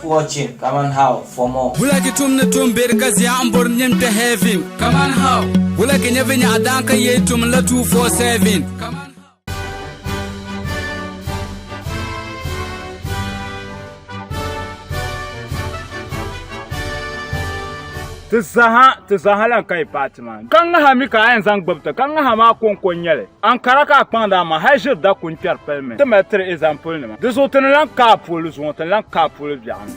Keep watching Kaman How for more. Wula ki tum ni tum beri ka zia n bori nyini ti heaven. Kaman how? Wula ki nyɛ vinyɛɣu daan ka yee tum la 247. Kaman how? Ti zaha ti zaha lan ka yi paati maa. Ka ŋaha mi ka a yɛn zaŋ gbubi ti, ka ŋaha maa kɔŋko n-nyɛ li. Ankara ka a kpaŋdi amaa hali ʒiri da ku n-kpɛri pali mi. Ti mali tiri example nima. Di zuɣu ti ni lan ka a polo zuŋɔ, ti ni lan ka a polo biɛɣuni.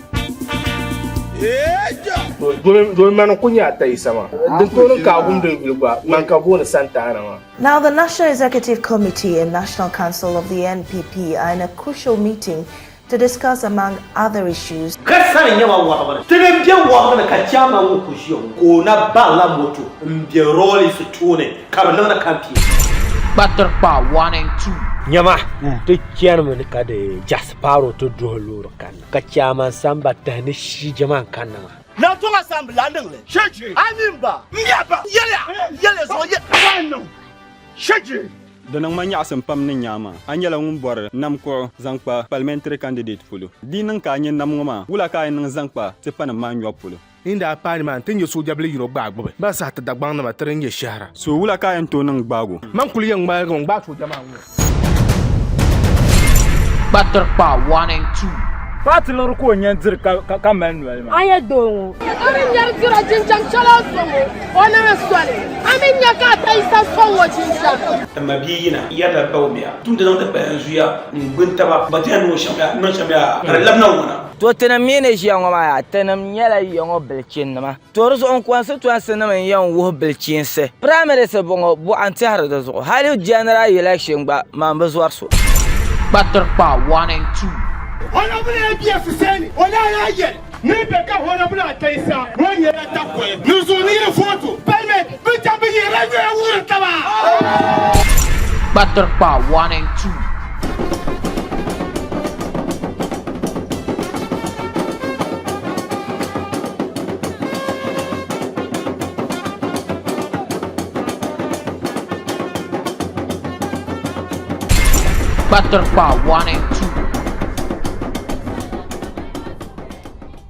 Domi mani n-kuli nyɛ Atayisa maa. Din tooni ka a wumdi n yuli gba, man ka booni Santana maa. Now, the National Executive Committee and National Council of the NPP are in a crucial meeting to discuss, among other issues, Ka sani nyɛma wɔɣibuni. Ti ni be wɔɣibuni ka chairman ŋɔ ku ʒiya ŋɔ ka o na barila moto m-be Rawlings tooni ka bɛ niŋdi campaign. Kpatirikpa 1 and 2. Nyama, ti chanimi ni ka di Jasparo ti duhi loori kanna, ka Chairman Samba tahi ni shije maa n-kanna maa. Na tɔŋa sambi la niŋ li. A mini ba. M ya ba. Yɛliya. Yɛliya zuɣu. Yɛliya. Di niŋ ma nyaɣisim pam ni n nya a maa. A nyɛla ŋun bɔri nam kuɣu zaŋ kpa parliamentary candidate polo. Di yi niŋ ka a nya nam ŋɔ maa, wula ka a yɛn niŋ zaŋ kpa ti panim maa nyɔbu polo? Ni daa paai nimaani ti nya soojabili yino gbaai gbubi ba saha ti Dagbaŋnima ti din nyɛ shɛhira. So wula ka a yɛn tooi niŋ gbaag o? Man kuli yɛn ŋmaligi n gbaai sooja maa ŋɔ. Kpatirikpa 1 and 2. Paati liɣiri ka o nya n-diri ka mali noli maa. A nyɛ doo ŋɔ. A mi nyari dira jinjam chɛla o sɔŋ o, o niŋ soli. A mi nya ka a tayisa sɔŋ o jinjam. Ti mabia yina yɛrila Bawumia tumdi zaŋ ti kpalim zuya n-gbuni taba ba ti yɛn niŋ o shɛm yaa niŋ shɛm yaa ka di labina ŋuna. To tinim mi ni ʒiya ŋɔ maa yaa, tinim nyɛla ya ŋɔ bilichinnima. To di zuɣu n constituency nim n yɛn wuhi bilichiinsi. Primaries bɔŋɔ buɣa n tɛhiri di zuɣu. Hali general election gba man bi zɔri so. Kpatirikpa 1 and 2. Honorable ABS Hussaini, o daa lahi yɛli ni bɛ ka Honorable Atayisa ŋɔ nyɛla takɔli ni zuɣu ni yiri voto parliament bɛ chaŋ bɛ yihirila nyoya wuhiri taba. Kpatirikpa 1 and 2. Kpatirikpa 1 and 2.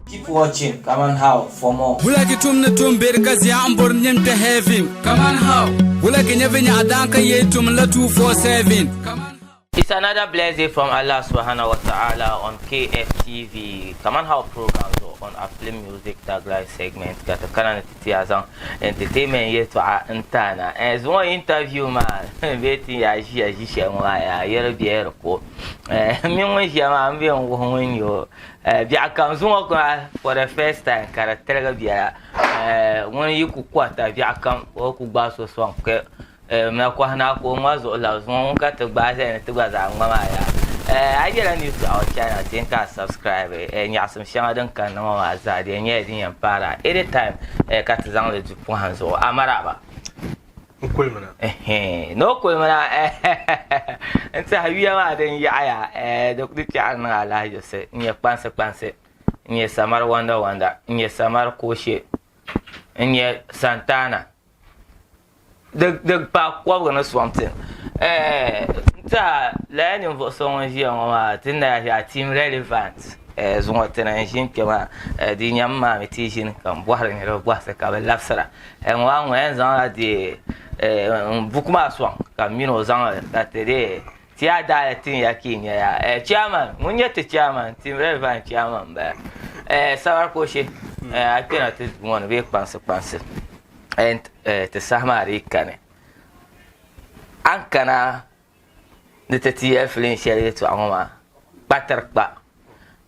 Keep watching Kaman How for more. Wula ki tum ni tum beri ka zia n bori nyini kpe heaven. Kaman how? Wula ki nyɛ vinyɛɣu daan ka yee tum la 247. Kaman how? It's another blessed day from Allah subhanahu wa ta'ala on KFTV. Kaman How program zuɣu on our film music tagline segment ka ti kana ni ti ti a zaŋ entertainment yɛltɔɣa n ti a na. Eh, zuŋɔ interview maa bee ti yaa ʒiya ʒi shɛli ŋɔ maa yaa yɛri biɛri ko. Eh, m mini ŋun ʒiya maa m be n wuhi ŋun nyɛ o. Eh, biɛɣu kam zuŋɔ kuma for the first time ka di tiligi biɛla. Eh, ŋun yi ku kɔrita biɛɣu kam o ku gbaai so sɔŋ kpe Na kɔhi na ka o ŋma zuɣu labi zuŋɔ ŋun ka ti gbaai zali ni ti gba zaa ŋma maa yaa. A yɛla ni tɔɣu channel ti yɛn ka a subscribe nyaɣisim shɛŋa din kanna ŋɔ maa zaa di yɛn nyɛla din yɛn paari a anytime ka ti zaŋ li du pɔhim zuɣu. A maraba. N kulimina. Ni o kulimina n tiɛha yuya maa din yaɣiya di ku kpɛɣiri niŋ alahiʒibisi n-nyɛ kpansi kpansi n-nyɛ samari wanda wanda n-nyɛ samari kooshe n-nyɛ Santana. Di paai kɔbigi ni sɔŋ ti n tiɛha lala ninvuɣu so ŋun ʒiya ŋɔ maa ti ni daa ʒiya team relevant zuŋɔ ti ni n ʒini kpɛ maa di nyɛmi maa mi ti ʒini ka n bɔhiri niriba bɔhisi ka bi labisira ŋɔ maa ŋun yɛn zaŋla di buku maa sɔŋ ka m mini o zaŋli ka ti dee ti yaa daali tin ya ka yi nya yaa chairman ŋun nyɛ ti chairman team relevant chairman m bala Samar Koshe a kpɛna ti duu ŋɔ ni bee kpaŋsi kpaŋsi Ti saha maa dii kani, a ni kana ni ti ti yɛli filin shɛli yɛltɔɣa ŋɔ maa kpa tiri kpa.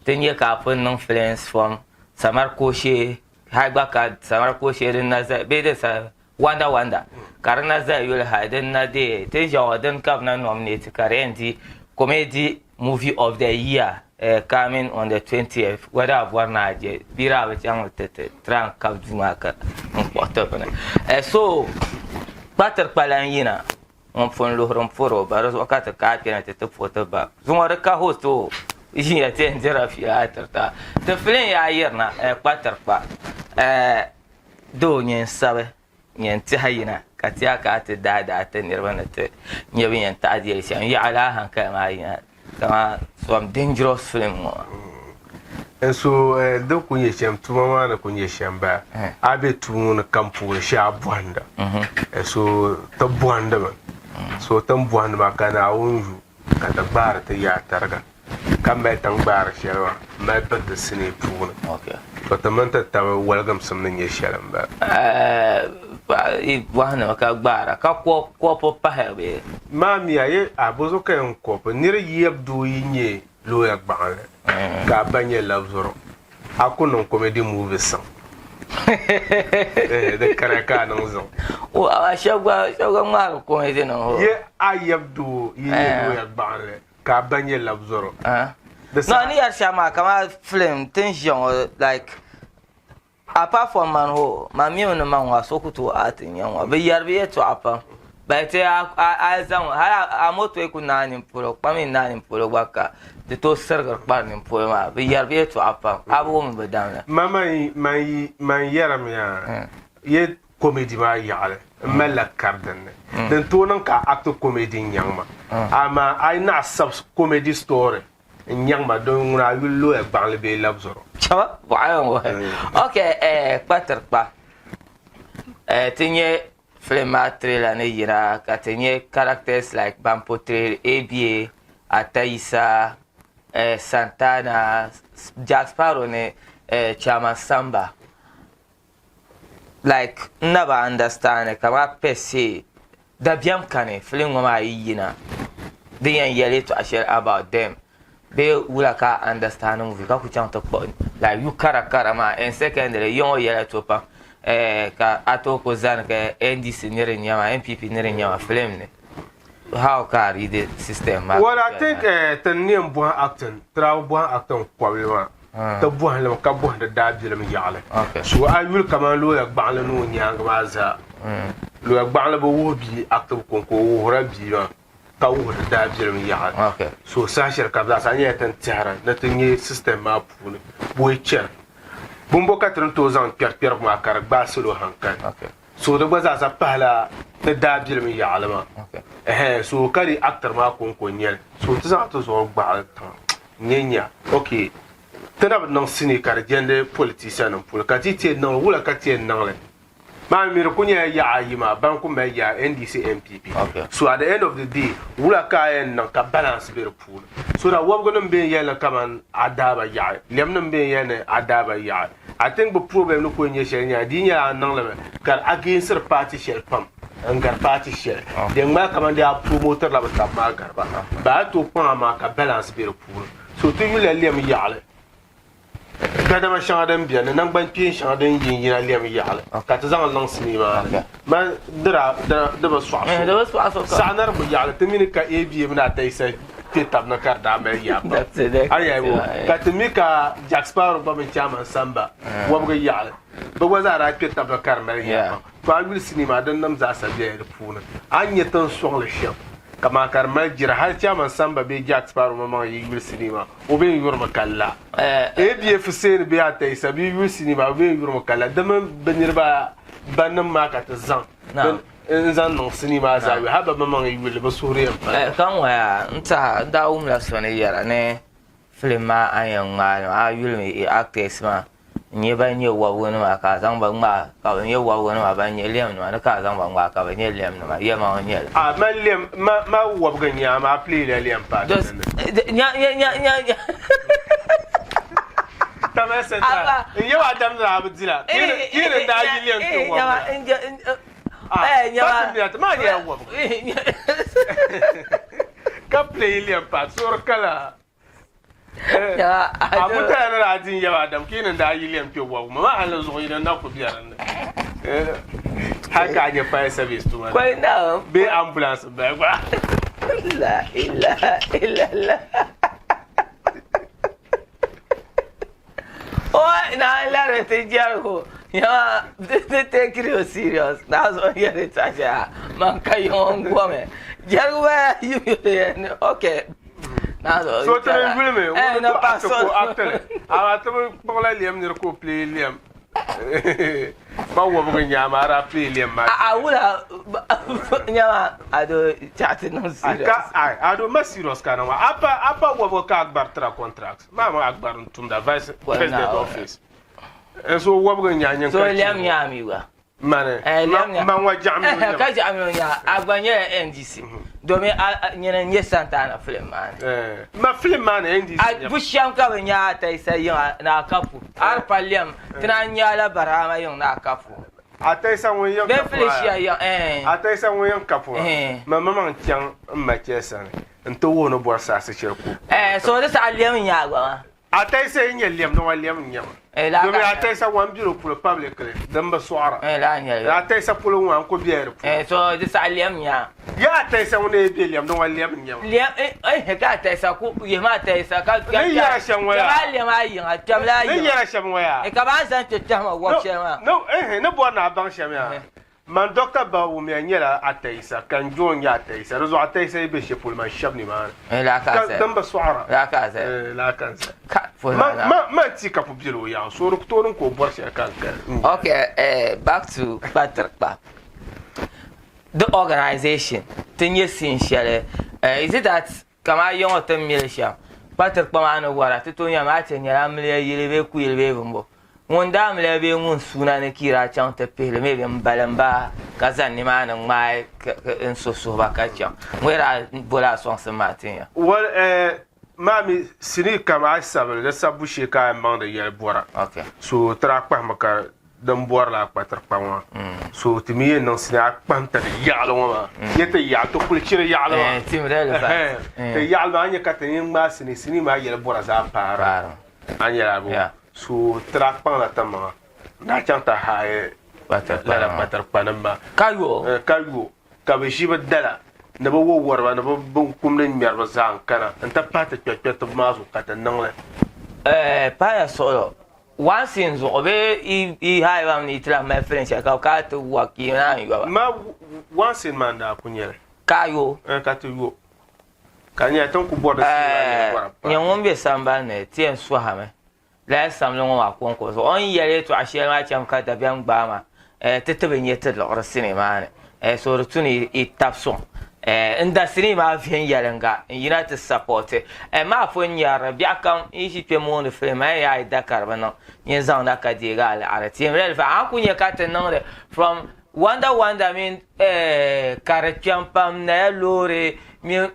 Ti nya ka a pun niŋ filins from Samari Kooshee hali gba ka Samari Kooshee din na zaya bee din sa Wanda Wanda ka di na zaya yuli hali din na deei ti ni ʒiya ŋɔ dini ka bɛ na nominate ka di yɛn di comedy movie of the year coming on the 20th whether a bɔri ni a je bee a bi chaŋ mi ti ti try n kabi duu maa ka n kpuɣi ti bini so kpa tiri kpa lan yina ŋun pun luhiri n pɔri o ba di zuɣu ka ti kaai kpɛna ti ti puhi ti ba zuŋɔ di ka host o ʒiya ti yɛn dirila fiila a tiri ta ti filin yaa yirina kpa tiri kpa doo nyɛ n sabi Nyɛ n-tɛha yina, ka ti a ka a ti daai daai ti niriba ni ti nya bɛ yɛn taɣi deei shɛm. Yaɣi lala hankali maa yina kaman some dangerous film ŋɔ maa. N so di ku nyɛ shɛm tuma maa ni ku nyɛ shɛm bala a be tuuni kam puuni shee a bɔhinda so ti bɔhindimi so ti ni bɔhindi maa ka Naawuni yu ka ti gbaari ti yaa tariga ka mali ti ni gbaari shɛli maa m-mali biriti sinii puuni to ti mini ti taba waligimsim ni nyɛ shɛli m-bala. Yi bɔhindimi ka gbaara ka kɔpu pahi bee? Maa mi a yi a bɔzuɣu ka yɛn kɔpu niri yab doo yi nyɛ looya gbaŋli ka a ba nyɛ labzoro a ku niŋ comedy movie siŋ di kariya ka a niŋ ziŋ. O a shɛba gba shɛba gba ŋmaari comedy niŋ o. Ye a yab doo yi nyɛ looya gbaŋli ka a ba nyɛ labzoro di saha. No ni yɛri shɛm maa kamani film ti ni ʒiya ŋɔ like Apart from man ho, man mi ni man ŋɔ so ku tooi act n-nyɛ ŋɔ. Bɛ yɛri bɛ yɛltɔɣa pam. But a a zaŋ hali a moto yi ku naai nini polo, kpam yi naai nini polo gba ka di tooi sirigiri kpari nini polo maa. Bɛ yɛri bɛ yɛltɔɣa pam. A bi wum bɛ damli. Man man man yi man yɛrimi yaa ye comedy maa yaɣili n malila kari din ni. Din tooi niŋ ka a act comedy n-nyaŋ ma. Amaa a yi naɣi sabi comedy story N nyaŋ ma don ŋuna a yuli looya gbaŋli bee labzɔro. Chaba bɔɣa yɛn wuhi. Ok eh, kpa tiri kpa. Eh, ti nyɛ film maa trailer ni yina ka ti nyɛ characters like ban portray ABA, Atta Yisa, eh, Santana, Jack Sparrow ni eh, Chairman Samba. Like n na bi understand kamani per se Dabiɛm kani film ŋɔ maa yi yina di yɛn yɛli yɛltɔɣa shɛli about them bee wula ka a understand movie ka ku chaŋ ti kpuɣi like yu kara kara maa and secondly yi ŋɔ yɛla to pam eh, ka a tooi ku zani ka NDC niri n-nyɛ ma NPP niri n-nyɛ ma film ni how ka a read system maa Well, I think eh, ti ni yɛn bɔhi acting, ti daa bi bɔhi acting kɔbili maa. Ti bɔhi li mi ka bɔhi di daabilim yaɣili. So a yuli kamani looya gbaɣinli ni o nyaaŋa maa zaa, looya gbaɣinli bi wuhi bia active kɔŋko, o wuhirila bia maa ka wuhi di daabilim yaɣili. So saha shɛli kam zaasa nyɛla ti ni tɛhira ni ti nya system maa puuni bɔyi chani. Bimbo ka ti ni tooi zaŋ kpɛri kpɛrigu maa ka di gbaai salo hankali. So di gba zaasa pahila ti daabilim yaɣili maa. Ɛhɛn so ka di actor maa kɔŋko n-nyɛli. So ti zaŋ ti zuɣu gbaɣili tiŋa n-nyɛ nya ok ti na bi niŋ sinii ka di jɛndi politisa nim polo ka ti ti yɛn niŋli wula ka ti yɛn niŋli maa mi di ku nyɛla yaɣa ayi maa ban ku mali yaa NDC NPP so at the end of the day wula ka a yɛn niŋ ka balance be di puuni so that wɔbigu nim bɛ yɛli ni kaman a daaba yaɣi lɛm nim bɛ yɛli ni a daaba yaɣi I think bi problem ni ku yɛn nyɛ shɛli nyɛla di yi nyɛla a niŋli mi ka di against party shɛli pam n gari party shɛli din ŋmani kamani dee a promoter la bi tabi maa gari ba ba a tooi kpaŋ amaa ka balance be di puuni so ti yulila lɛm yaɣili gadama shɛŋa din beni ni nangban kpeen shɛŋa din yi n-yina lɛm yaɣili ka ti zaŋ niŋ sinii maa ni man di daa di bi sɔɣi so saɣinarigu yaɣili ti mi ni ka ABA mini Atayisa kpe tab ni ka di daa mali yaa pam a ni yɛli bɔ ka ti mi ka Jack Sparrow gba mini Chairman Samba wɔbigi yaɣili bɛ gba zaa daa kpe tab ni ka di mali yaa pam To a yuli sinii maa din nim zaasa bela di puuni. A ni nya ti ni sɔŋ li shɛm, kaman ka di mali jira. Hali Chairman Samba bee Jack Sparrow maŋmaŋ yi yuli sinii maa, o bee n-yurimi ka la. ABF Seeni bee Atayisa bɛ yi yuli sinii maa, bɛ bee n-yurimi ka la. Di mini bɛ niriba bannim maa ka ti zaŋ n-zaŋ niŋ sinii maa zaa yoli. Hali bɛ maŋmaŋ yi yuli li, bɛ suhuri yɛn pali. Ka n ŋɔya, n tɛha n daa wumla so ni yɛra ni film maa a ni yɛn ŋmaai li maa, a yulimi actors maa n-nyɛ ban nyɛ wɔbigunima ka a zaŋ ba ŋmaai ka bɛ nyɛ wɔbigunima, ban nyɛ lɛmnima ni ka a zaŋ ba ŋmaai ka bɛ nyɛ lɛmnima, yɛlimaŋli n-nyɛ li. A mali lɛm, ma, ma wɔbigi n-nyɛ a, amaa a play la lɛm part Just, din ni. d, nya, nya, nya, nya, nya. Tamale Central, Afa. n yɛba a damdi a bi dila, ka yi ni, ka yi ni daa yi lɛm kpe wɔbigu Nyama, la. n je, n, n, Ah, eh, nyama. pa ti mi a ti maa nyɛla wɔbigu. Ka play lɛm part, so di kala. A mutane ni daa di n-yab Adam ka yi ni daa yi lɛm kpe wɔbigu maa, maa hali zuɣu yini na ku be din ni. Hali ka a nya fire service tuma ni bee ambulance m-bala gba. La ilaha illallah. O na lari ti jɛrigu nyama di take you serious na zuɣu yɛli taʒa man ka yiŋɔ n gomi jɛrigu baya yi okay na zuɣu So ti ni yuli mi eh ŋuni na to pa ati so ko acting amaa ti bi kpuɣila lɛm niri ka o play lɛm. Ma wɔbigu nyaama a daa play lɛm maa. A wula nyama a do chaɣ ti niŋ serious. Ka ai a do ma serious ka niŋ maa. A pa a pa wɔbigu ka Akbar tira contract. Maa mi Akbar n tumda vice president office. N so wɔbigu n nya nyin So ka lɛm nyaami gba. Mani Eh, lɛm nya. ma ŋɔ jaɣimi o nyama. Ka jaɣimi o nya. A gba nyɛla NDC. Domin a nyini n nyɛ Santana film maa ni. Eh, ma film maa ni NDC A nyɛba. bu shɛm ka bi nya Atayisa yiŋa ni Akapu. A di pa lɛm ti naan nya la Barahama yiŋ ni Akapu. Atayisa ŋun yiŋ Bee kapu Felicia maa. yiŋ, eh. Atayisa ŋun yiŋ kapu maa. Eh. Ma maŋ chaŋ m ma chɛ sani n-ti wuhi ni bɔri saasi shɛli ku. Eh, so di saha lɛm n-nyɛ a gba maa. Atayisa yi nyɛ lɛm ni ŋɔ lɛm n-nyɛ ma. Domin Atayisa ŋɔ m-be di polo publicly din bi sɔɣira. Atayisa polo ŋɔ n-ku bela di polo. So di saha lɛm n-nyɛ a. Ya Atayisa ŋun yi be lɛm ni ŋɔ lɛm n-nyɛ ma. Lɛm, ka Atayisa ku yihimi Atayisa ka Ni yɛra shɛm ŋɔ yaa. Kpɛm a lɛm a yiŋa, kpɛm la a yiŋa. Ni yɛra shɛm ŋɔ yaa. Ka bɛ a zaŋ ti kpɛhima wɔb shɛli maa. No, ni bɔri ni a baŋ shɛm yaa. Man Doctor Bawumia nyɛla Atayisa ka n John nyɛ Atayisa, di zuɣu Atayisa yi be shɛli polo man shɛba nimaani. Ka din bi sɔɣira. Man ti ka pu bela o yaɣa so di ku tooi niŋ ka o bɔri shɛli ka n kali. Okay, eh, back to Kpatirikpa. The organization ti nyɛ scene shɛli, eh, is it that Kamani a yiŋɔ ti ni mi li shɛm, kpatirikpa maa ni wara ti tooi nyami a ti nyɛla amiliya yili bee kuyili bee bimbo. Ŋun daa amiliya bee ŋun suuna ni ka yi daa chaŋ ti pihi li maybe m-balim ba ka zani nimaani ŋmaai n-su suhi ba ka chaŋ. Ŋun yi daa boli a sɔŋsim maa ti nya. Well eh maa mi sinii kam a yi sabili di sabbu shee ka a yɛn maŋdi yɛli bɔra. So ti daa kpahimi ka din bɔri la kpatiri kpa ŋɔ so ti mi yɛn niŋ sini a kpahim ti di yaɣili ŋɔ maa nyɛ ti yaɣi ti kuli chiri yaɣili maa ti yaɣili maa a nyɛ ka ti yɛn ŋmaai sini sinii maa yɛli bɔra zaa paara a nyɛla bɔ so ti daa kpaŋla ti maŋa n daa chaŋ ti haai lala kpatiri kpanim maa ka yo ka yo ka bɛ ʒi bɛ dala ni bɛ wawariba ni bɛ binkumdi ŋmɛriba zaa n-kana nti pahi ti kpɛrikpɛritiba maa zuɣu ka ti niŋ li. Paaya suɣulo, One sin zuɣu bee i haai ba mi ni yi ti lahi mali filin shɛli ka bɛ kana ti wa ka yi naan yo ba. Ma one sin maa n-daa ku nyɛ li. Ka a yo? Ka ti yo. Ka di nyɛla ti ni ku bɔri di sinii maa nyɛla bɔra pam. Nyɛ ŋun be sambani ni ti yɛn sɔhimi lala samli ŋɔ maa kɔŋko zuɣu. O ni yɛli yɛltɔɣa shɛli maa cham ka dabiɛm gbaai ma ti ti bi nya ti liɣiri sinii maa ni. So di tu ni yi tabi sɔŋ. N da sinii maa viɛnyɛliŋga n yina ti sapɔti. Maa pun nyari li biɛɣu kam n yi ʒi kpe mooni filim a yɛn yaa yi da ka di bi niŋ nyin zaŋ na ka deegi a liɣiri. Ti yɛn lali fa a ni ku nya ka ti niŋdi from Wonder Wonder mini ka di kpɛm pam Naya loori mini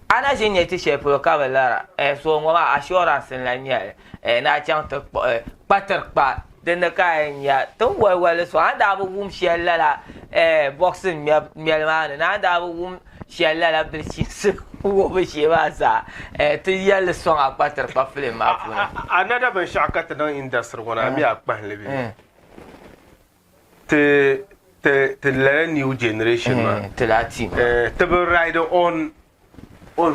A na ʒi n-nyɛ ti shɛli polo ka bi lara, eh, so ŋɔ maa assurance n-lan nyɛ li, eh, ni a chaŋ ti kpuɣi kpatiri kpa din ni ka a yɛn nya ti ni wali wali sɔŋ. A ni daa bi wum shɛli lala, eh, boxing ŋmɛli maa ni, ni a ni daa bi wum shɛli lala bilichiinsi wuhibu shee maa zaa, eh, ti yɛli li sɔŋ a kpatiri kpa film maa puuni. Another binshɛɣu ka ti niŋ industry ŋɔ ni, a mi a kpahim li bee? Ti ti ti lala new generation maa eh, ti la team eh, ti bi ride on on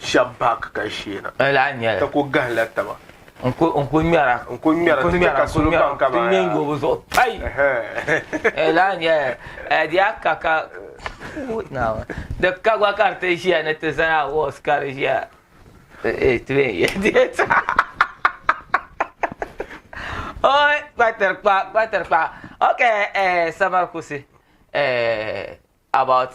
shɛba back ka sheena eh, la nyɛli ti ku gahila taba n ku n ku ŋmɛra n ku ŋmɛra ti chɛ ka salo baŋ ka ti ŋmɛ n yobu zuɣu pai eh, la nyɛli eh, di a ka ka di ka gba ka di ti ʒiya ni ti zana awards ka di ʒiya Oi, kpatir kpa, kpatir kpa. Okay, eh, Samar Kusi, eh, about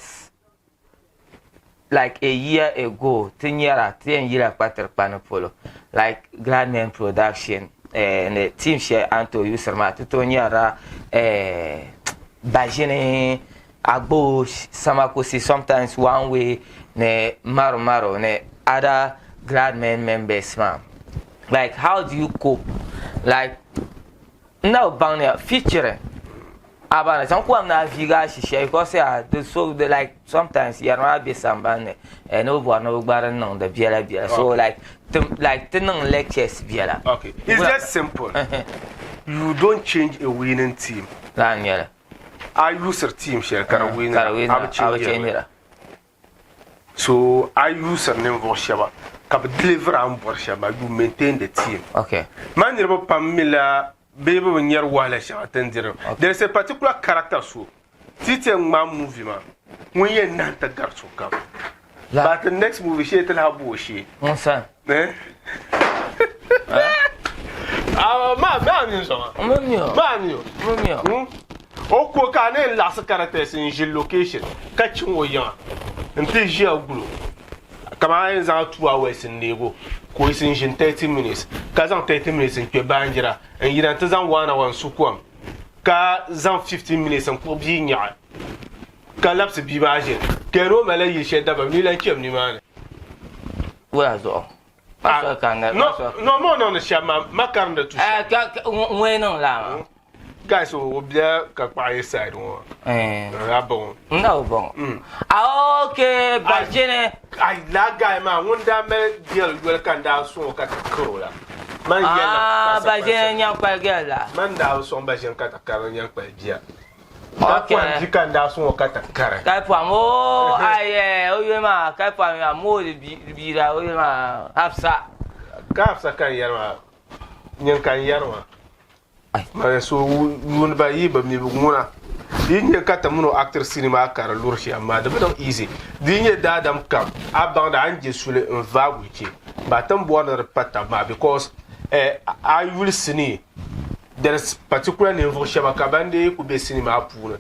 like a year ago, ti nyɛra ti yɛn yila kpatir kpa ni polo, like Gladman Production, eh, ni team shɛli a ni tooi yusiri maa, ti tooi nyɛrila, eh, Baʒini, Agbo Samakusi sometimes one way ni Maru Maru ni other Gladmen members maa like how do you cope like n na bi baŋ ni featuring a ba ni zaŋ kom ni a viigi a shishɛli because yaa di so di like sometimes yɛri maa be sambani ni eh, ni bi bɔri ni bi gba di niŋdi biɛla biɛla so like ti like ti niŋ lectures biɛla. Okay, it's just simple. You don't change a winning team. Laa n-nyɛli. A yuusiri team shɛli ka di winira, a bi change li. So a yuusiri ninvuɣ shɛba ka bɛ deliver a ni bɔri shɛba maa, you maintain the team. Man niriba pam mi la bee bɛ bi nyari wahala shɛŋa ti ni diri. There is a particular character so ti ti yɛn ŋmaai movie maa ŋun yɛn nahim ti gari sokam. But the next movie shee ti lahi bo o shee. Ŋun sani? Eh? Ma ma mi zɔŋa. M mi o. Ma mi o. M mi o. O ko ka a ni yɛn laɣisi characters n ʒi location ka chaŋ o yiŋa n ti ʒiya guli o. Kamani a yɛn zaŋ 2 hours n neegi o ka o yiɣisi n ʒini 30 minutes ka zaŋ 30 minutes n kpe baanjira n yina n ti zaŋ 1 hour n su kom ka zaŋ 15 minutes n kpuɣi bia nyaɣi ka labisi bia maa ʒini ka yɛn o malila yili shɛli dabam ni lan chɛmi nimaani. Wula zuɣu? No, mo niŋdi shɛm maa, ma karindi tu shɛm. Ŋun niŋ laa maa? Guys, o bia ka kpaɣa yi side ŋɔ maa. A bɔŋɔ. N na bi bɔŋɔ. Ah, okay, Bajini. Ai, laa guy maa, ŋun daa mali girl yoli ka n daa sɔŋ o ka ti kari o la. Man yɛlila Ah, Bajini nyaŋkpali girl la. Man daa bi sɔŋ Bajini ka ti kari nyaŋkpali bia. Ka pɔhim bia ka n daa sɔŋ o ka ti kari. Ka pɔhim, oo, ai, o yuli maa, ka pɔhim maa, mooi bia la, o yuli maa, Hafsa. Ka Hafsa ka n yɛri maa, nyin ka n yɛri maa. Mani so yuuniba yi bi mi bi ŋuna di yi nyɛ ka ti mini o actor sini maa ka di luri shɛm maa di bi niŋ easy di yi nyɛ daadam kam a baŋdi a ni je suli n vaagu che ba ti ni bɔri ni di pa tab maa because a yuli sinii there is particular ninvuɣu shɛba ka ban dee ku be sinii maa puuni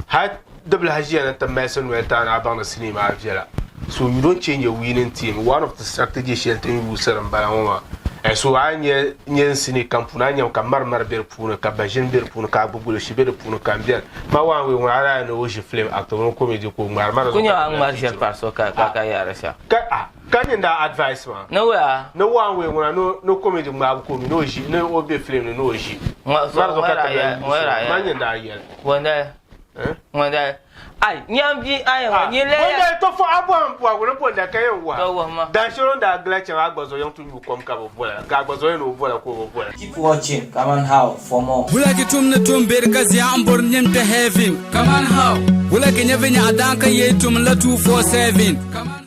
hali di bi lahi ʒiya ni ti malisi noli ti a ni a baŋ ni sinii maa viɛla so you don't change a winning team one of the strategy shɛli ti ni yuusiri n bala ŋɔ maa and so a nyɛ nyɛ n sinii kam puuni a nyɛmi ka mari mari be di puuni ka baʒini be di puuni ka agbugulushi be di puuni ka n bɛni ma waan wei ŋun a daa ni o ʒi film actor ŋun comedy ka o ŋmaari ma di Ku nyɛ a ŋmari shɛli pari so ka ka yaari shɛm. Ka a ka nyin daa advice maa Ni wuya? ni waan wei ŋuna ni ni comedy ŋmaabu ka o mi ni o ʒi ni o be film ni ni o ʒi Ŋɔ so ma di zuɣu ka ŋɔ ti daa lahi yɛli ŋɔ daa yuusi o ma yɛli nyin daa yɛli. Bondali Bondali ai nyam bi ai ŋɔ nyin lee Bondali to fo a bɔhim bɔhigu ni bondali ka yɛn To wuhi ma. wahi dan shɛli o ni daa gila chaŋ Agbazɔ yiŋ ti nyu kom ka bi bola ka Agbazɔ yɛn ni o bola ka o bi bola. Keep watching kaman how for more. Wula ki tum ni tum beri ka zia n bori nim kpe heaven kaman how. Wula ki nya vinyɛɣu daan ka yee tum la 247 kaman how.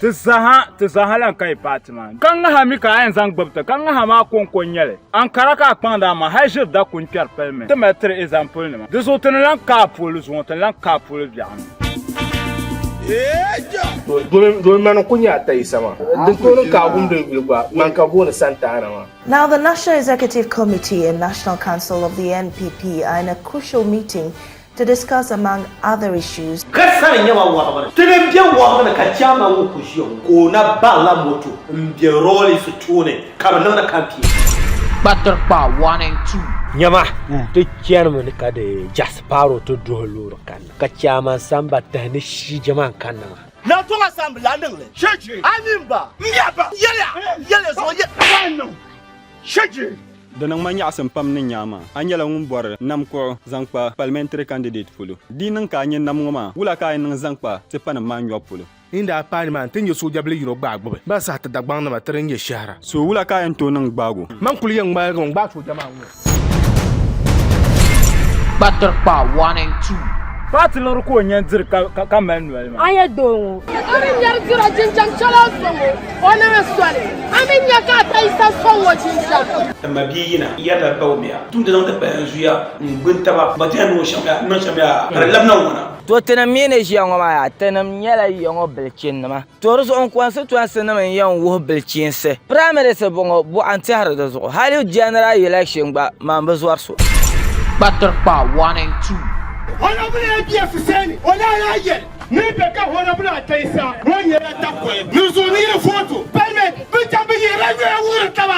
Ti zaha ti zaha lan ka yi paati maa. Ka ŋaha mi ka a yɛn zaŋ gbubi ti, ka ŋaha maa kɔŋko n-nyɛ li. Ankara ka a kpaŋdi a maŋ hali ʒiri dakun kpɛri pali mi. Ti mali tiri example nima. Di zuɣu ti ni lan ka a polo zuŋɔ, ti ni lan ka a polo biɛɣuni. Domi mani n-kuli nyɛ Atayisa maa. Din tooni ka a wumdi n yuli gba, man ka booni Santana maa. Now, the National Executive Committee and National Council of the NPP are in a crucial meeting to discuss, among other issues, Ka sani nyɛma wɔbigu ni. Ti ni be wɔbigu ni ka chairman ŋun ku ʒiya ŋɔ ka o na barila moto m-be Rawlings tooni ka bɛ niŋdi campaign. Kpatirikpa 1 and 2. Nyama, ti chanimi ni ka di Jasparo ti duhi loori kanna, ka Chairman Samba tahi ni shijama n-kanna maa. Na tɔŋa san bi lahi niŋ li. A mini ba. N yɛli ba. Yɛliya. Yɛliya zuɣu. Yɛ. Niŋ. Di niŋ ma nyaɣisim pam ni n nya a maa. A nyɛla ŋun bɔri nam kuɣu zaŋ kpa parliamentary candidate polo. Di yi niŋ ka a nya nam ŋɔ maa, wula ka a yɛn niŋ zaŋ kpa ti panim maa nyɔbu polo? N daa paai nimaani ti nya soojabili yino gbaai gbubi ma saha ti Dagbaŋnima ti din nyɛ shɛhira. So wula ka a yɛn tooi niŋ gbaag o? Man kuli yɛn ŋmaligi mi n-gbaai sooja maa ŋɔ. Kpatirikpa 1 and 2. Paati liɣiri ka o nya n-diri ka mali noli maa. A nyɛ doo ŋɔ. A mi nyari dira jinjam chɛla sɔŋ o, o niŋ soli. A mi nya ka a tayisa sɔŋ o jinjam. Ti ma bia yina yɛrila Bawumia tumdi zaŋdi kpalanzuya n-gbini taba ba ti yɛn niŋ shɛm yaa niŋ shɛm yaa ka di labina ŋuna. To tinim mi ni ʒiya ŋɔ maa yaa, tinim nyɛla ya ŋɔ bilichinnima. To di zuɣu n constituency nim n yɛn wuhi bilichiinsi. Primaries bɔŋɔ buɣa n tɛhiri di zuɣu. Hali general election gba man bi zɔri so. Kpatirikpa 1 and 2. Honorable ABS Sani, o daa lahi yɛli ni bɛ ka Honorable Atayisa ŋɔ nyɛla takɔli ni zuɣu ni yiri voto parliament bɛ chaŋ bɛ yihirila nyoya wuhiri taba.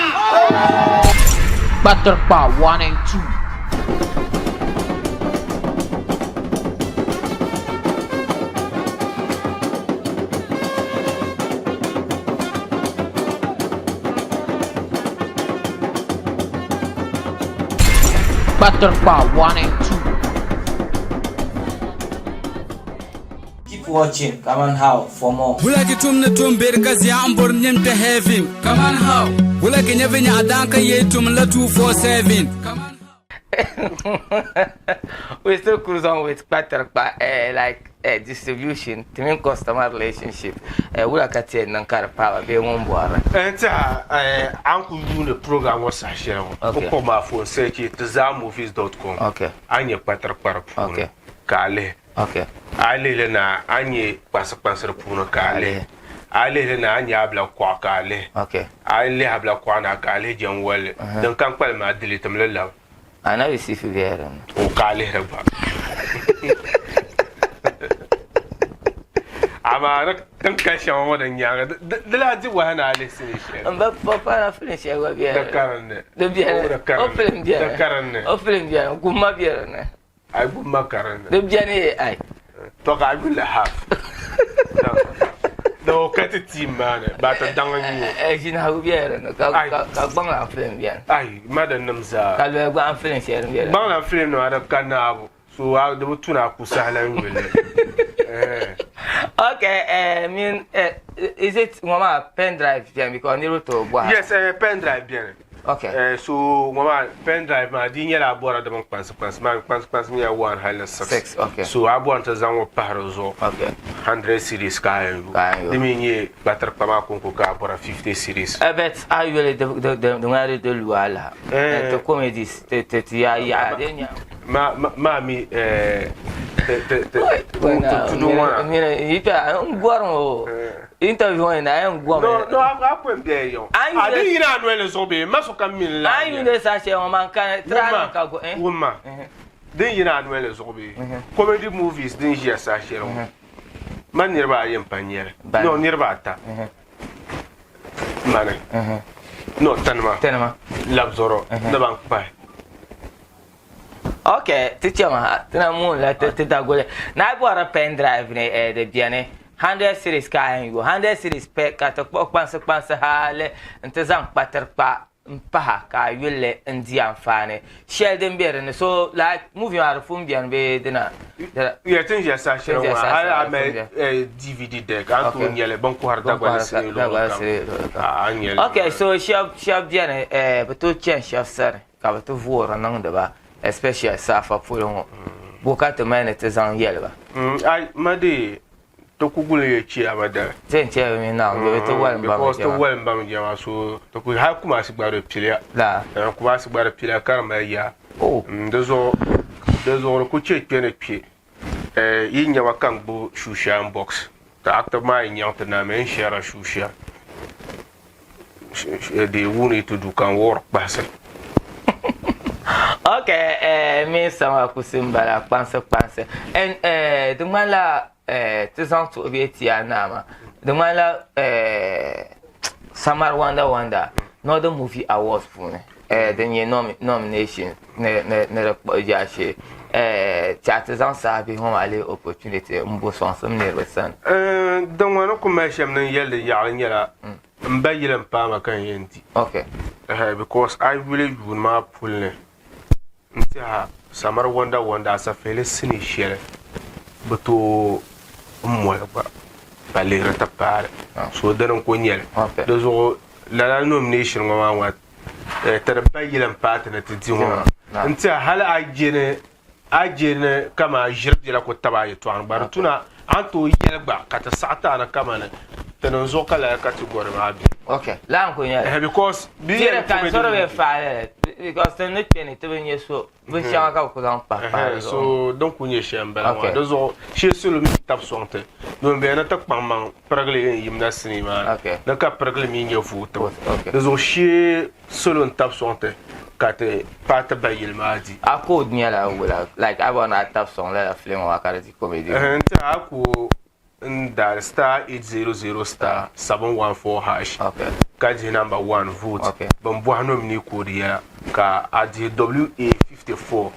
Kpatirikpa 1 and 2. Kpatirikpa 1 and 2. Keep watching Kaman How for more. Wula ki tum ni tum beri ka zia n bori nim kpe heaven Kaman how? Wula ki nya vinyɛɣu daan ka yee tum la 247 Kaman how? We still cruise on with kpatirikpa like distribution ti mini customer relationship wula ka ti yɛn niŋ ka di paai ba bee ŋun bɔrili. N tiɛha a ni kuli yuuni program ŋɔ saha shɛli ŋɔ o kpuɣi maa phone search ti zaamovies dot com a ni nya kpatirikpa di puuni ka a lihi. Okay. A yi lihili na a ni nyɛ kpansi kpansi di puuni ka a lihi. A yi lihili na a ni nyɛ abila kɔɣu ka a lihi. Okay. A yi lihi abila kɔɣu na ka a lihi jɛn wolli. Din kam kpalim maa delete mi li labi. Anabi Sifi bela din ni. O ka a lihiri gba. Amaa di din kali shɛŋa ŋɔ din nyaaŋa di lahi di wahala ni a lihi sinii shɛli. M ba pɔpana filim shɛli gba bela Di karinni. Di beni. O di karinni. O filim beni. Di karinni. O filim beni. Gumma be din ni. Ai gumma karinni. Di beni ai. To ka a yuli half. Di o ka ti team maa ni ba ti daŋ n nyu. Ʒinahigu bela din ni ka ka gbaŋlan filim beni. Ai ma di nim zaa. Ka lɔya gbaŋ filim shɛli din be din ni. Gbaŋlan filim nima di ka naabu. So a di bi tu ni a ku saha lan yuli li. Okay, min is it ŋɔ maa pen drive beni because niriba tooi bɔha. Yes, pen drive beni. Okay. So ŋɔ maa pen drive maa di nyɛla a bɔra di mini kpansi kpansi maa kpansi kpansi nyɛla 1 hali ni 6. 6, okay. So a bɔri ti zaŋ ŋɔ pahi di zuɣu. Okay. 100 series ka a yɛn yu. Di mi nyɛ kpatiri kpa maa konko ka a bɔra 50 series. But a yuli di di di ŋmana di di lu a laha. Ti comedies ti ti ti ya yaɣa di nya. Ma ma ma mi ti ti ti tudu ŋɔ na. Mini yi kpɛ n gɔrim o. Interview ŋɔ ni na yɛn gɔmi. No no a ko n bɛ yɛn. A di yina a noli zuɣu bee ma sokam mi n la. An yuuni saha shɛli ŋɔ man kani try nim ka go. Wumma din yina a noli zuɣu bee comedy movies din ʒiya saha shɛli ŋɔ man niriba ayi n pa nyɛli no niriba ata mani no tanima labzɔrɔ ni ban kpahi. Ok, ti chɛmi ha, ti na moon la ti daguli. Ni a yi bɔri pen drive ni eh, di beni 100 series ka a yɛn yo. 100 series pɛ ka ti kpuɣi kpansi kpansi hali nti zaŋ kpatiri kpa m-pahi ka a yuli li n-di anfaani shɛli din be di ni. So like movie maa di pun beni bee di na? Yeah, ti ni ʒiya saha shɛli ŋɔ hali a mali DVD deck a ni tooi nya li bɛ ni kɔhiri Dagbani sinii luɣili kam a ni nya li. Ok, so shɛba beni eh, bɛ tooi chani shɛba sani. Ka bɛ ti voori niŋdi ba especially saafa polo ŋɔ bo ka ti mali ni ti zaŋ yɛli ba. Ai ma dee ti ku guli ya chiyaama dali. Ti yɛn chɛli bɛ mini Naawuni bɛ ti wali m-ba mi Because ti jɛma. wali m-ba mi jɛma so ti ku hali Kumasi gba di piliya. Laa. Kumasi gba di piliya ka di mali yaa. Oh. Di zuɣu di zuɣu di ku chɛ kpe ni kpe. Yi nya ma ka n gbubi shoeshine box ka active maa yi nyaŋ ti naai mi n shɛrila shoeshine. They who need to do ka n wuɣiri kpahisi. Ok, eh, mi sama kusi n bala kpansi kpansi. En, eh, di ŋmanila eh, ti zaŋ tuhi bee ti a naa maa. Di ŋmanila eh, Samar Wonder Wonder Northern Movie Awards puuni eh, din nyɛ nomination ni ni ni di kpuɣi jaashee eh, ti a ti zaŋ saha bihi ŋɔ maa leei opportunity n bo sɔŋsim niriba sani. Eh, din ŋɔ ni ku mali shɛm ni n yɛli di yaɣili nyɛla m ba yili m paai ma ka n yɛn di. Okay. Eh, because a yuli yuuni maa puli ni n tɛha Samari Wonder Wonder Asafihili sinii shɛli bi tooi n moli gba ka lihiri ti paali. So dini n ku nyɛli. Di zuɣu lala nomination ŋɔ maa ŋɔ ti di ba yili m paai ti ni ti di ŋɔ maa. N tɛha hali a je ni a je ni kaman ʒiri bela ku tabi a yɛtɔɣa ni gba di tuna a ni tooi yɛli gba ka ti saɣi ti a ni kamani ti niŋ zuɣu ka lala category maa beni. Ok, lala n-kuli nyɛli. Ɛhɛ because bɛ Ti yɛli yɛli ka comedy sɔri bɛ movie. faali li because ti ni kpe ni ti bi nya so binshɛŋa ka bɛ ku zaŋ pahi pahi Ɛhɛ di zuɣu. so din kuli nyɛ shɛm m-bala ŋɔ Ok. di zuɣu shee salo mi tabi sɔŋ ti domi bɛ ni ti kpaŋ maŋ pirigili yɛn yimda sinii maa ni Ok. ni ka pirigili mi nyɛ vootibu Ok. di zuɣu shee salo n-tabi sɔŋ ti ka ti paai ti ba yili maa di. A code nyɛla wula? Like a bɔri ni a tabi sɔŋ lala film ŋɔ maa ka di di comedy ŋɔ. Ɛhɛ n-tiɛha a ku n dial star 800 star 714 hash ka dihi number 1 vote bɛn bɔhi nominee code yɛla ka a dihi WA54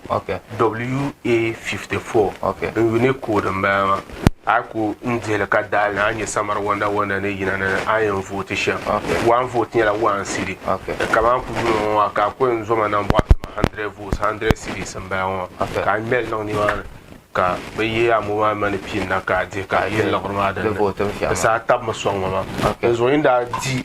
WA54 n unique code n bala maa a ku n dihili ka dial ni a nyɛ Samari Wonder Wonder ni yina ni a yɛn vote shɛm one vote nyɛla one cedi kamani ku yuuni ŋɔ maa ka a ku yɛn zoma nambɔɣu tima 100 votes 100 cedis n bala ŋɔ maa ka a ŋmɛli niŋ nimaani Ka bɛ yihi a mobile money pin na ka a dihi ka a yihi liɣiri maa din ni. Di saha tabimi sɔŋ ma maa. Di zuɣu yi ni daa di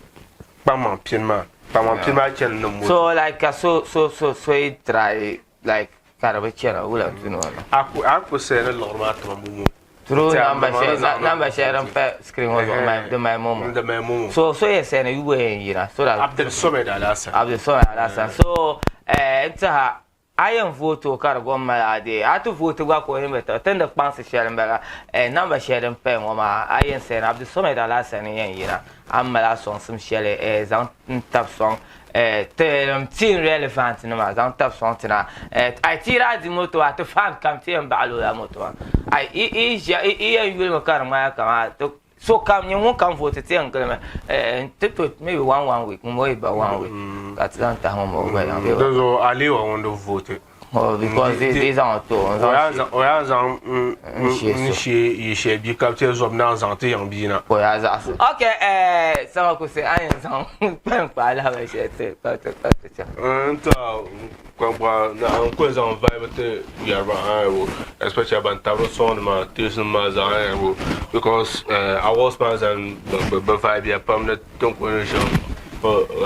kpaŋmaŋ pini maa, kpaŋmaŋ pini maa chani ni moto. So like ka so so so so yi try like ka di bi chana wula n-tu ni o niŋ? A ku a ku sayi ni liɣiri maa tima momo. Through number shɛli number shɛli din pa screen ŋɔ zuɣu di mali momo. Di mali momo. So so yɛn sayi ni yubu yɛn yina so that. Abdul Somad Alhassan. Abdul Somad Alhassan. So eh n tiɛha. A yɛn vooti o ka di gom mali a dee. A ti vooti gba ka o yɛn be tiɣi. Ti ni di kpaŋsi shɛli m-bala. Eh, namba shɛli din paya ŋɔ maa, a yɛn send Abdulsamad Alhassan n-yɛn yina. A ni mali a sɔŋsim shɛli, eh, zaŋ n-tabi sɔŋ, eh, ti team relevant nima, zaŋ tabi sɔŋ ti na. Eh, a yi ti yi daa di moto maa, ti fan kam ti yɛn baɣili o la moto maa. A yi, yi yi yi yɛn yulimi ka di ŋmaya kaman ti Sokam nyɛ ŋun kam vooti ti yɛn gilimi ti to maybe one one week ŋun yi ba one week ka ti zaŋ tahi ŋun ma o gba yaŋ bee Di zuɣu Aliwa ŋun di vooti. Oh, because di zaŋ o to n zaŋ O yaa zaŋ n shee yi shee bia ka bi ti zob naan zaŋ ti yiŋ bia na. O yaa zaɣisi. Ok eh sama kusi a yɛn zaŋ kpalim kpaai lahabali shɛli ti ka ti ka ti chaŋ. N ti Kpaŋkpaŋ na n kuli zaŋ vibe ti yɛriba ayabo especially ban tabiri sɔŋdi maa teesim maa zaa ayabo because awards maa zani bi vibe ya pam ni tin kuli ni shɛm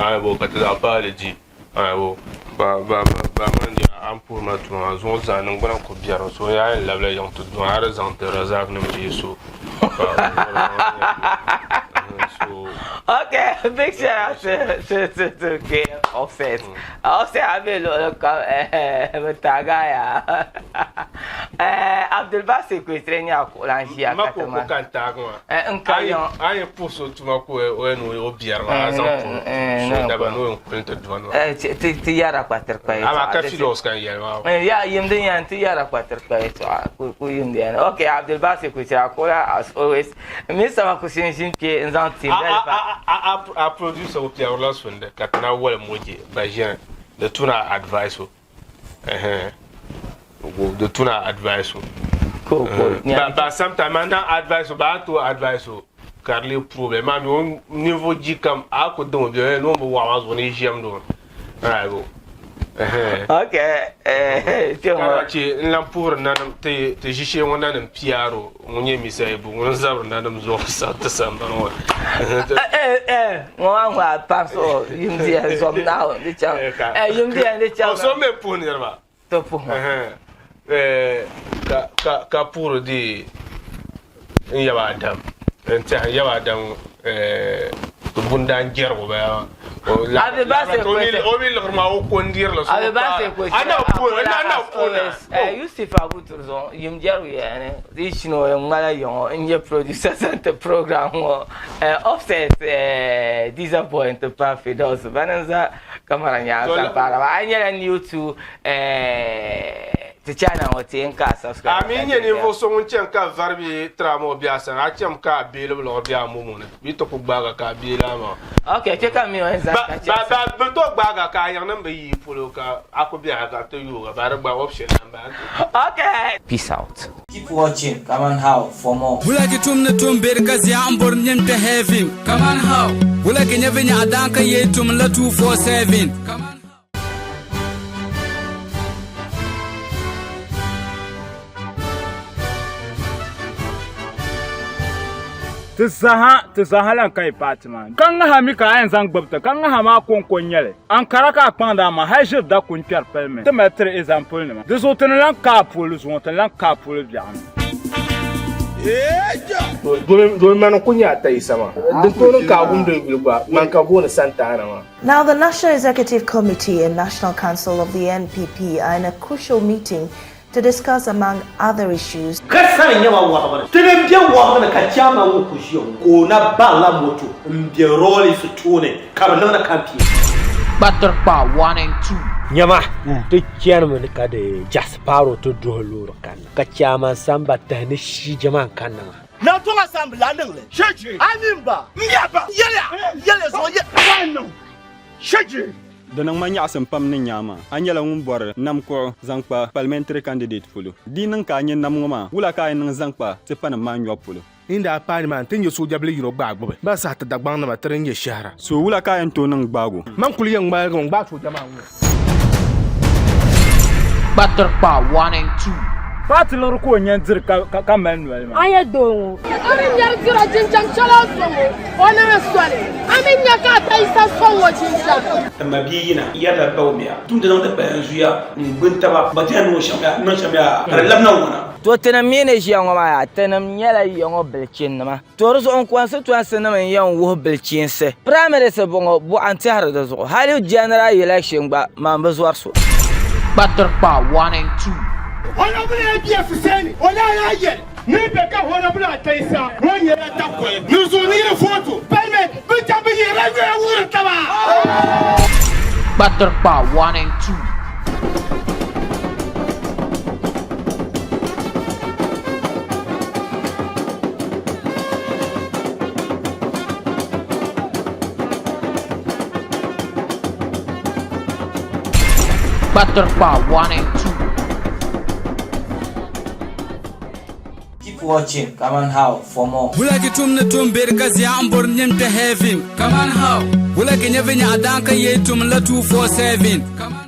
ayabo ka ti zaɣ paali di ayabo ba ba ba man di a ni puhiri ma tuma maa zuŋɔ zaa niŋgbuna ku biɛri so yaa yɛn labila yiŋ ti duhi a di zaŋ ti reserve nim bee so ka so Okay, big shout out to to to to KF Offset. Offset a be luɣili kam bi taagaya. Abdulbasir Kwesire nyɛ a kuɣulan ʒiya ma ka ti ko ma. ka n taagi maa N ka a yiŋ. yi a yi puhi so tuma ka o yɛn o biɛri maa a zaŋ puhi so daba ni o yɛn kuli ti dɔni maa Ti ti yɛra kpatiri kpa amaa ka yɛltɔɣa. Filos ka n yɛli maa Ya yim din yɛn ti yɛra kpatiri kpa yɛltɔɣa ku yim di yɛn. Okay, Abdulbasir Kwesire a kuɣula as always. N mini Sama Kusi n-ʒi n-kpe n-zaŋ tim A a producer o piɛbirila sundi ka ti na wali moje ba ʒini di tu na advice o ɛhɛn di tu na advice o ba ba sometimes man na advice o ba a to advice o ka di lee problem maa mi o ninvuɣu ji kam a ku dim o bɛ ni o bi waɣa maa zuɣu ni ʒiɛmdi o Right. Okay. Ka che n lan puhiri nanim ti ti ʒishee ŋɔ nanim PRO ŋun nyɛ Misa Ibu ŋun zabiri nanim zuɣu ti sambani ŋɔ. Ŋɔ maa ŋɔ a pam so yimdiya zom Naawuni di chaŋ. Yimdiya di chaŋ. So mi puhi niriba. To puhi. Ka ka ka puhiri di n yaba Adam n tɛha n yaba Adam ti bundaan jɛrigu bala maa. O mi liɣiri maa o ko n dirili so Yusuf Abu Turzo yim jɛrigu yani di shini o ŋmala yiŋɔ n nyɛ producer zaŋ ti program ŋɔ offset disappoint pa Fidos bani n za kamara nyaanga paara maa a yi nyɛla new to Ti channel ŋɔ ti yɛn ka a subscribe. A mi nyɛ ninvuɣ so ŋun chani ka vari bee tiraama o be a sani, a chami ka a beeli bi liɣiri be a momo ni bee ti ku gbaag a ka a beeli a maŋa. Ok, kpe ka m mi o yɛn zaŋ ka chɛ Ba ba bɛ tooi gbaag a ka a yiŋnim bi yi polo ka a ku be a ka ti yoog a ba di gba option lan ba. Ok. Peace out. Keep watching Kaman How for more. Wula ki tum ni tum beri ka zia n bori nyin kpe heaven Kaman how? Wula ki nya vinyaɣa daan ka yee tum la 247 Kaman how? Ti saha ti saha lan ka yi paati maa ka ŋaha mi ka a yɛn zaŋ gbubi ti ka ŋaha maa kɔŋko n-nyɛ li Ankara ka a kpaŋdi a maŋ hali ʒiri dakun kpɛri paliment ti mali tiri example nima di zuɣu ti ni lan ka a polo zuŋɔ ti ni lan ka a polo biɛɣuni. Domi mani n-kuli nyɛ Atayisa maa. Din tooni ka a wumdi n yuli gba, man ka booni Santana maa. Now, the National Executive Committee and National Council of the NPP are in a crucial meeting to discuss, among other issues, Ka sani nyɛ ma wɔbigi ni. Ti ni be wɔbigi ni ka chairman ŋun ku ʒiya ŋɔ ka o na barila moto m-be Rawlings tooni ka bi niŋdi campaign. Kpatirikpa 1 and 2. Nyama, ti chanimi ni ka di Jasparo ti duhi loori kanna, ka Chairman Samba tahi ni shije maa n-kanna maa. Na tɔŋa san bi lahi niŋ li. Shɛji. A mi ba. N yɛ ba. Yɛliya. Yɛliya zuɣu yɛ. Wa niŋ. Shɛji. Di niŋ ma nyaɣisim pam ni n-nya a maa. A nyɛla ŋun bɔri nam kuɣu zaŋ kpa parliamentary candidate polo. Di yi niŋ ka a nya nam ŋɔ maa, wula ka a yɛn niŋ zaŋ kpa ti panim maa nyɔbu polo? N daa paai nimaani ti nya soojabili yino gbaai gbubi ma saha ti Dagbaŋnima ti din nyɛ shɛhira. So wula ka a yɛn tooi niŋ gbaag o? Man kuli yɛn ŋmaligi mi n-gbaai sooja maa ŋɔ. Kpatirikpa 1 and 2. Paati liɣiri ka o nya n-diri ka mali noli maa. A nyɛ doo ŋɔ. A mi nyari dira jinjam chɛla o so ŋɔ o niŋ soli. A mi nya ka a tayisa sɔŋ o jinjam. Ti mabia yina yɛrila Bawumia tumdi niŋdi kpalanzuya n-gbini taba ba ti yɛn niŋ o shɛm yaa niŋ shɛm yaa ka di labina ŋuna. To tinim mi ni ʒiya ŋɔ maa yaa, tinim nyɛla ya ŋɔ bilichinnima. To di zuɣu n constituency nim n yɛn wuhi bilichiinsi. Primaries bɔŋɔ buɣa n tɛhiri di zuɣu. Hali general election gba man bi zɔri so. Kpatirikpa 1 and 2. Honorable ABS Hussaini, o daa lahi yɛli ni bɛ ka Honorable Atayisa ŋɔ nyɛla takɔli ni zuɣu ni yiri voto parliament bɛ chaŋ bɛ yihirila nyoya wuhiri taba. Kpatirikpa 1 and 2. Kpatirikpa 1 and 2. Keep watching Kaman How for more. Wula ki tum ni tum beri ka zia n bori nyin kpe heaven Kaman how? Wula ki nyɛ vinyɛɣu daan ka yee tum la 247 Kaman.